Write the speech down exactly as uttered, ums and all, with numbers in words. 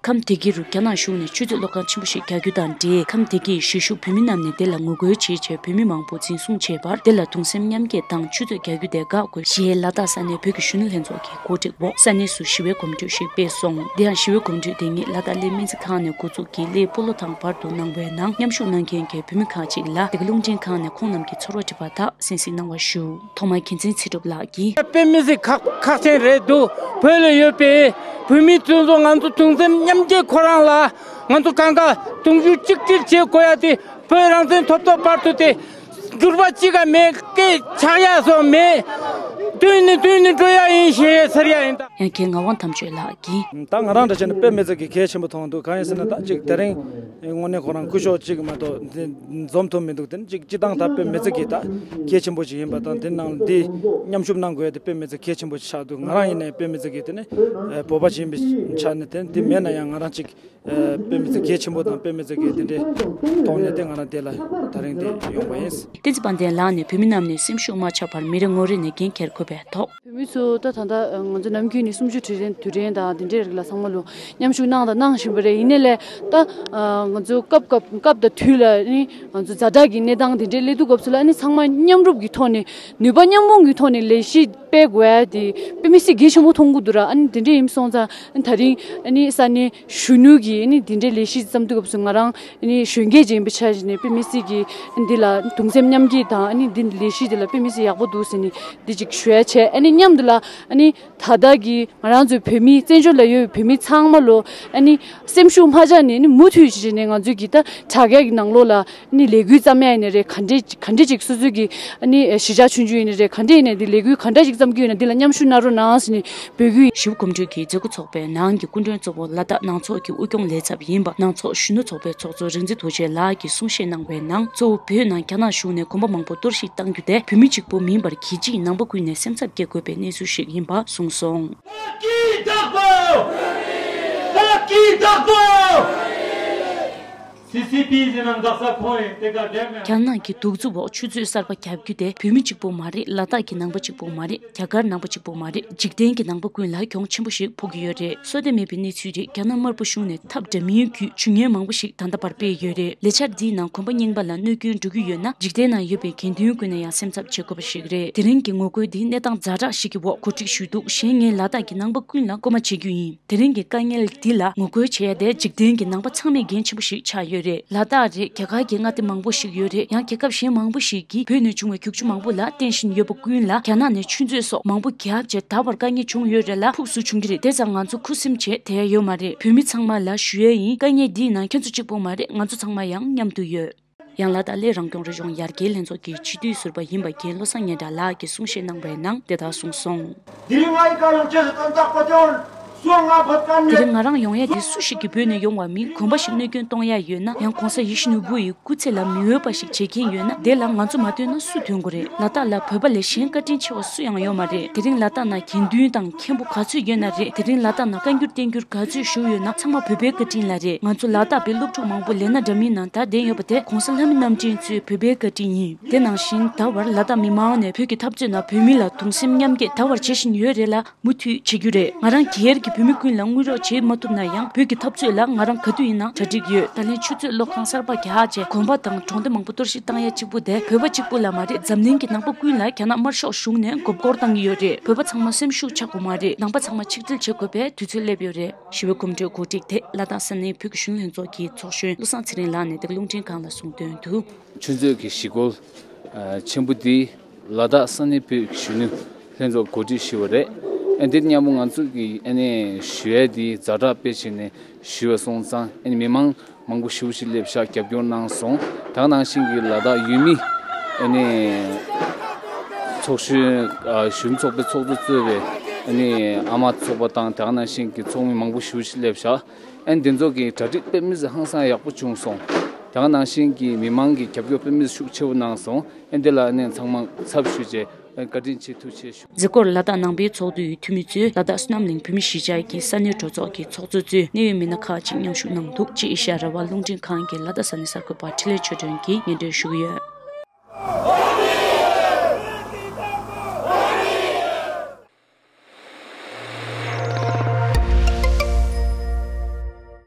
ཁམས་བདེ་སྐྱིད་རུ་རྒྱ་ནག་གཞུང་ནས་ཆུ་ཚོད་གློག་ཁང་ཆེན་པོ་ཞིག་རྒྱག་རྒྱུ་དང་འབྲེལ། ཁམས་བདེ་སྐྱིད་གཞིས་བཞུགས་བོད་མི་རྣམས་ནས་དེ་ལ་ངོ་རྒོལ་བྱེད་ཆེད་བོད་མི་མང་པོ་འཛིན་བཟུང་བྱས་པར། དེ་ལ་གདུང་སེམས་མཉམ་སྐྱེད་དང་ཆུ་ཚོད་རྒྱག་རྒྱུ་དེ་དགག་དགོས་ཞེས་ལ་དྭགས་ས་གནས་བོད་ཀྱི་གཞོན་ནུ་ལྷན་ཚོགས་ཀྱི་གོ་སྒྲིག་འོག་ས་གནས་སུ་ཞི་བའི་གོམ་བགྲོད་ཞིག་སྤེལ་སོང་། དེ་ཡང་ཞི་བའི་གོམ་བགྲོད་དེ་ཉིད་ལ་དྭགས་གླེ་སྨན་རྩིས་ཁང་ནས་འགོ་འཛུགས་ཀྱིས་གླེ་སྤོ་ལོ་ཐང་བར་དུ་གནང་བའི་ནང་མཉམ་ཞུགས་གནང་མཁན་གྱི་བོད་མི་ཁག་ཅིག་ལ་དེ་ག་རླུང་འཕྲིན་ཁང་ནས་ཁོང་རྣམས་ཀྱི་ཚོར་བ་དྲི་བ་དག་གསན་གཟིགས་གནང་བ་ཞུ། ཐོག་མར་རྒྱལ་མཚན་ཚེ་སྒྲུབ་ལགས་ཀྱིས། དཔེ་མི་སྲིད་ཁག་ཁག་ཅན་རེད་འདུག་བོད་ལ་ཡོད་པའི་བོད་མི་ཚོ་ཚོ་ང་ཚོ་གདུང་སེམས་མཉམ་སྐྱེད་ཁོ་རང་ལ་ང་ཚོ་གང་ག་གདུང་རྒྱུད་གཅིག་སྒྲིལ་བྱེད་དགོས་ཡ་དེ་བོད་རང་བཙན་ཐོབ་ཐོབ་བར་དུ་དེ་འགྱུར་བ་གཅིག་ག་མེད་སྐད་ཆག་ཡ་སོགས་མེད། མཐུན་ནས་མཐུན་ནས་འགྲོ་ཡ་ཡིན་ཞེས་ཟེར་ཡ་ཡིན་ད། ཡང་ཁྱེད་ངག་དབང་དམ་ཆོས་ལགས་ཀྱིས། ད་ང་རང་འདྲ་བྱས་ན་དཔེ་མི་སྲིད་ཀྱི་གལ་ཆེན་པོ་མཐོང་འདུག་གང་ཡིན་ཟེར་ན་ད་ཅིག་དེ་རིང་དངོས་གནས་ཁོ་རང་སྐུ་ཞོགས་གཅིག་མ་གཏོགས་འཛོམས་ཐུབ་མི་འདུག་དེ་ནི་ཅིག་སྤྱི་བཏང་ད་དཔེ་མི་སྲིད་ཀྱི་ད་གལ་ཆེན་པོ་ཞིག་ཡིན་པ་དང་དེ་ནང་འདི་མཉམ་ཞུགས་གནང་དགོས་ཡ་དེ་དཔེ་མི་སྲིད་གལ་ཆེན་པོ་ཞིག་ཆགས་འདུག་ང་རང་ཡིན་ནའི་དཔེ་མི་སྲིད་ཀྱི་དེ་ནི་བོད་པ་ཞིག་ཡིན་པའི་ཆ་ནས་དེ་ནི་དེ་མེད་ན་ཡང་ང་རང་ཅིག་དཔེ་མི་སྲིད་གལ་ཆེན་པོ་དང་དཔེ་མི་སྲིད་གལ་དེ་འདྲའི་ཐོག་ནས་དེ་ང་རང་དེ་ལ་ད་རིང་དེ་ཡོང་བ་ཡིན། བསྟན་འཛིན་དཔལ་ལྡན་ལགས་ནས་བོད་མི་རྣམས་ནས་སེམས་ཤུགས་མ་ཆག་པར་མི་རེ་ངོ་རེ་ནས་འགན་འཁྱེར་དགོས་པའི་ཐོག་བོད་མི་ཚོ་ད་ད་ལྟ་ང་ཚོ་ནམ་རྒྱུན་ནས་གསུམ་བཅུ་དུས་དྲན་དུས་དྲན་དང་དེ་འདྲའི་རིགས་ལ་ཚང་མ་ལོ་མཉམ་ཞུགས་གནང་དང་གནང་བཞིན་པ་རེད། ཡིན་ནའི་ལས་ད་ང་ཚོ་སྐབས་སྐབས་སྐབས་དང་དུས་ལ་ནི་ང་ཚོ་ཛ་དྲག་གི་གནས་སྟངས་དེ་འདྲའི་སླེབས་དུས་སྐབས་སུ་ལ་ནི་ཚང་མ་མཉམ་རུབ་ཀྱི་ཐོག་ནས་ནུས་པ་མཉམ་སྤུངས་ཀྱི་ཐོག་ནས་ལས་གཞི་སྤེལ་དགོས་ཡ་དེ་དཔེ་མི་སྲིད་གལ་ཆེན་པོ་མཐོང་གི་འདུག་ར། ཨ་ནི་དེ་འདྲ་ཡིན་སོང་ཙང་ཨ་ནི་ད་རིང་ཨ་ནི་ས་གནས་གཞོན་ནུ་གི་ཨ་ནི་དེ་འདྲའི་ལས་གཞི་བརྩམས་དུས་སྐབས་སུ་ང་རང་ཨ་ནི་གཞོན་སྐྱེས་ཅིག་ཡིན་པའི་ཆ་བཞག་ནས་དཔེ་མི་སྲིད་ཀྱི་ཨ་ནི་འདི་ལ་གདུང་སེམས་མཉམ་སྐྱེད་དང་ཨ་ནི་འདི་ལས་གཞི་འདི་ལ་དཔེ་མི་སྲིད་ཡག་པོ་འདུག་ཟེར་ནས་འདི་ཅིག་ཞུ་ཡ་བྱས། ཨ་ནི་མཉམ་དུ་ལ་ཨ་ནི་ད་ལྟ་གི་ང་རང་ཚོའི་བོད་མི་བཙན་བྱོལ་ལ་ཡོད་པའི་བོད་མི་ཚང་མ་ལོ་ཨ་ནི་སེམས་ཤུགས་མ་ཆག་ནས་ཨ་ནི་མུ་མཐུད་བྱས་ནས་ང་ཚོའི་གི་ད་དྲ་རྒྱ་གི་ནང་ལོགས་ལ་ནི་ལས་འགུལ་བརྩམས་ཡ་ཡིན་ནི་རེད། ག་འདྲས་ག་འདྲས་ཅིག་སོ་སོའི་གི་ཨ་ནི་གཞིས་ཆགས་ཆུང་ཆུང་ཡིན་ནི་རེད། ག་འདྲས་ཡིན་ནའི་འདི་ལས་འགུལ་ག་འདྲ་ཅིག་བརྩམས་ཀྱི་ཡོད་ན་འདི་ལ་མཉམ་ཞུགས་གནང་རོགས་གནང་ཟེར་ནས་འབོད་སྐུལ། ཞི་བ་གོམ་བགྲོད་ཀྱི་མཛད་སྒོ་ཚོགས་པའི་ནང་གི་སྐུ་མགྲོན་གཙོ་བོ་ལ་དྭགས་ནང་ཚོགས་ཀྱི་དབུས་སྐྱོང་ལས་ཚབ་ཡིན་པ་ནང་ཚོགས་གཞོན་ནུ་ཚོགས་པའི་ཚོགས་གཙོ་རིག་འཛིན་རྡོ་རྗེ་ལགས་ཀྱིས་གསུང་བཤད་གནང་བའི་ནང་གཙོ་བོ་བོད་ནང་རྒྱ་ནག་གཞུང་ནས་གོམ་པ་མང་པོ་གཏོར་བཤིག་བཏང་རྒྱུ་དེ་བོད་མི་གཅིག་པུ་མིན་པར་གལ་སྲིད་ནང་པ་ཀུན་ནས་སེམས་འཚབ་སྐྱེ་དགོས་པའི་གནས་ཚུལ་ཞིག་ཡིན་པ་གསུངས་སོང་། བདག་གི་བདག་པོ། བདག་གི་བདག་པོ། སི་སི་པི་ཟེར་ན་འགག་ས་ཁོང་ཡིན་དེ་ག་འདྲ་མེད། རྒྱ་ནག་གི་གདུག་རྩུབ་འོག་ཆུ་ཚོད་གསར་པ་རྒྱབ་རྒྱུ་དེ་བོད་མི་གཅིག་པུ་མ་རེད། ལ་དྭགས་ཀྱི་ནང་པ་གཅིག་པུ་མ་རེད། རྒྱ་གར་ནང་པ་གཅིག་པུ་མ་རེད། འཇིག་རྟེན་གྱི་ནང་པ་ཀུན་ལ་གྱོང་ཆེན་པོ་ཞིག་ཕོག་གི་ཡོད་རེད། བསོད་བདེ་མེད་པའི་གནས་ཚུལ་རེད། རྒྱ་ནག་དམར་པོ་གཞུང་ནས་ཐབས་འདྲ་མིན་བརྒྱུད་ཇུས་ངན་མང་པོ་ཞིག་ད་ལྟ་བར་སྤེལ་ཡོད་རེད། ལས་འཆར་འདིའི་ནང་གོམ་པ་རྙིང་པ་ལ་གནོད་སྐྱོན་འགྲོ་གི་ཡོད་ན་འཇིག་རྟེན་ནང་ཡོད་པའི་དགེ་འདུན་ཀུན་ནས་ཡང་སེམས་འཚབ་བྱེད་དགོས་པ་ཞིག་རེད། དེ་རིང་གི་ངོ་རྒོལ་འདི་གནས་སྟངས་ཛ་དྲག་ཞིག་གི་འོག་གོ་སྒྲིག་ཞུས་འདུག་གཞན་ངས་ལ་དྭགས་ཀྱི་ནང་པ་ཀུན་ལ་སྐུལ་མ་བྱེད་རྒྱུ་ཡིན། དེ་རིང་གི་དཀའ་ངལ་འདི་ལ་ངོ་རྒོལ་བྱེད་ཡ་དེ་འཇིག་རྟེན་གྱི་ནང་པ་ཚང་མས་འགན་ཆེན་པོ་ཞིག་ཆགས་ཡོད་རེད། ལ་དྭགས་རེད། རྒྱ་གར་གྱི་མངའ་སྡེ་མང་པོ་ཞིག་ཡོད་རེད། ཡང་རྒྱལ་ཁབ་གཞན་མང་པོ་ཞིག་གིས་བོད་ནས་བྱུང་བའི་རྒྱུག་ཆུ་མང་པོ་ལ་བརྟེན་བཞིན་ཡོད་པ་ཀུན་ལ་རྒྱ་ནག་ནས་ཆུ་མཛོད་སོགས་མང་པོ་བརྒྱབ་བྱས་ད་བར་དཀའ་ངལ་བྱུང་ཡོད་རེད་ལ་ཕུགས་སུ་འབྱུང་གི་རེད། དེ་ཙང་ང་ཚོ་ཁུ་སིམ་བྱས་བསྡད་ཡ་ཡོད་མ་རེད། བོད་མི་ཚང་མ་ལ་ཞུ་ཡ་ཡིན། དཀའ་ངལ་འདིའི་ནང་ཁྱེད་ཚོ་གཅིག་པོ་མ་རེད། ང་ཚོ་ཚང་མ་ཡང་མཉམ་དུ་ཡོད། ཡང་ལ་དྭགས་གླེ་རང་སྐྱོང་རི་ལྗོངས་ཡར་རྒྱས་ལྷན་ཚོགས་ཀྱི་སྤྱི་འཐུས་ཟུར་པ་ཡིན་པ་རྒན་བློ་བཟང་སྙན་གྲགས་ལགས་ཀྱིས་གསུང་བཤད་གནང་བའི་ནང་དེ་ལྟར་གསུངས་སོང་། དེ་རིང་ང་རང་ཡོང་ཡ་དེ་སུ་ཞིག་གིས་བོད་ནས་ཡོང་བ་མིན། གོམ་པ་ཞིག་གནོད་སྐྱོན་གཏོང་ཡ་ཡོད་ན་ཡང་གོང་ས་ཡིད་བཞིན་ནོར་བུ་ཡི་སྐུ་ཚེ་ལ་མི་འོས་པ་ཞིག་བྱེད་མཁན་ཡོད་ན་དེ་ལ་ང་ཚོ་མ་ཐོན་ན་སུ་ཐོན་དགོས་རེད། ལ་དྭགས་ལ་བོད་པ་ལས་གཞན་བཀའ་དྲིན་ཆེ་བ་སུ་ཡང་ཡོད་མ་རེད། དེ་རིང་ལ་དྭགས་ནང་དགེ་འདུན་དང་མཁན་པོ་ག་ཚོད་ཡོད་ན་རེད། དེ་རིང་ལ་དྭགས་ནང་བཀའ་འགྱུར་བསྟན་འགྱུར་ག་ཚོད་བཞུགས་ཡོད་ན་ཚང་མ་བོད་པའི་བཀའ་དྲིན་ལ་རེད། ང་ཚོ་ལ་དྭགས་པའི་སློབ་ཕྲུག་མང་པོ་ལས་སྣ་འདྲ་མིན་ནང་ད་བསྡད་ཡོད་པ་དེ་གོང་ས་ལྷ་མི་རྣམ་འདྲེན་ཚོའི་བོད་པའི་བཀའ་དྲིན་ཡིན། དེ་ནང་བཞིན་ད་བར་ལ་དྭགས་མི་མང་ནས་བོད་ཀྱི་འཐབ་རྩོད་ནང་བོད་མི་ལ་གདུང་སེམས་མཉམ་སྐྱེད་ད་བར་བྱེད་བཞིན་ཡོད་རེད་ལ། མུ་མཐུད་བྱེད་རྒྱུ་རེད། ང་རང་སྒེར་གྱི་བོད་མི་ཀུན་ལ་དངུལ་རོགས་བྱེད་མ་ཐུབ་ན་ཡང་བོད་ཀྱི་འཐབ་རྩོད་ལ་ང་རང་ག་དུས་ཡིན་ན་གྲ་སྒྲིག་ཡོད། ད་ལན་ཆུ་ཚོད་གློག་ཁང་གསར་པ་རྒྱག་བྱས་གོམ་པ་དང་གྲོང་སྡེ་མང་པོ་གཏོར་བཤིག་བཏང་ཡ་གཅིག་པུ་དེ་བོད་པ་གཅིག་པུ་ལ་མ་རེད། འཛམ་གླིང་གི་ནང་པ་ཀུན་ལ་རྒྱ་ནག་དམར་ཤོག་གཞུང་ནས་མགོ་སྐོར་བཏང་གི་ཡོད་རེད། བོད་པ་ཚང་མ་སེམས་ཤུགས་ཆག་དགོས་མ་རེད། ནང་པ་ཚང་མ་ཆིག་སྒྲིལ་བྱེད་དགོས་པའི་དུས་ཚོད་སླེབས་ཡོད་རེད། ཞི་བའི་གོམ་བགྲོད་གོ་སྒྲིག་དེ་ལ་དྭགས་ས་གནས་བོད་ཀྱི་གཞོན་ནུ་ལྷན་ཚོགས་ཀྱི་ཚོགས་གཞོན་བློ་བཟང་ཚེ་རིང་ལགས་ནས་འདི་ག་རླུང་འཕྲིན་ཁང་ལ་གསུངས་དོན་དུ། ཆུ་མཛོད་ཀྱི་གཞིས་སྐོར་ཆེན་པོ་འདི་ལ་དྭགས་ས་གནས་བོད་ཀྱི་གཞོན་ནུ་ལྷན་ཚོགས་གོ་སྒྲིག་ཞུས་པ་རེད། ཨ་འདི་མཉམ་པོ་ང་ཚོ་གི་ཨ་ནི་ཞུ་ཡས་འདི་ཛ་དྲག་དཔེ་བྱས་ནས་ཞུས་པ་སོང་ཙང་ཨ་ནི་མི་མང་མང་པོ་ཞེ་པོ་ཞིག་སླེབས་ཤག་རྒྱབ་སྐྱོར་གནང་སོང་། ད་ག་ནང་བཞིན་གྱི་ལ་དྭགས་ཡུལ་མི་ཨ་ནི་ཚོགས་གཞོན་གཞོན་ཚོགས་པའི་ཚོགས་གཙོ་གཙོས་པའི་ཨ་ནི་ཨ་མ་ཚོགས་པ་དང་ད་ག་ནང་བཞིན་གྱི་ཚོགས་མི་མང་པོ་ཞེ་པོ་ཞིག་སླེབས་ཤག་ཨན་འདི་ཚོ་གི་གྲ་སྒྲིག་དཔེ་མི་སྲིད་ཧང་སང་ཡག་པོ་བྱུང་སོང་། དེ་ག་ནང་བཞིན་གྱི་མི་མང་གི་རྒྱབ་སྐྱོར་དཔེ་མི་སྲིད་ཤུགས་ཆེ་བོ་གནང་སོང་། ཨན་འདི་ལ་ཨ་ནི་ཚང་མ་ཚབ་ཞུས་བྱས་ཨན་བཀའ་དྲིན་ཆེ་ཐུགས་རྗེ་ཆེ་ཞུ། མཛད་སྒོར་ལ་དྭགས་ནང་པའི་ཚོགས་འདུ་ཡི་འཐུས་མི་ཚོས་ལ་དྭགས་བསོད་ནམས་གླིང་བོད་མི་གཞིས་ཆགས་ཀྱི་ས་གནས་གྲོས་ཚོགས་ཀྱི་ཚོགས་གཙོ་གཙོས་གནད་ཡོད་མི་སྣ་ཁག་ཅིག་མཉམ་ཞུགས་གནང་འདུག་ཅེས་ཨེ་ཤ་ཡ་རང་དབང་རླུང་འཕྲིན་ཁང་གི་ལ་དྭགས་ས་གནས་གསར་འགོད་པ་འཕྲིན་ལས་ཆོས་སྒྲོན་གྱིས་སྙན་སྒྲོན་ཞུ་གི་ཡོད།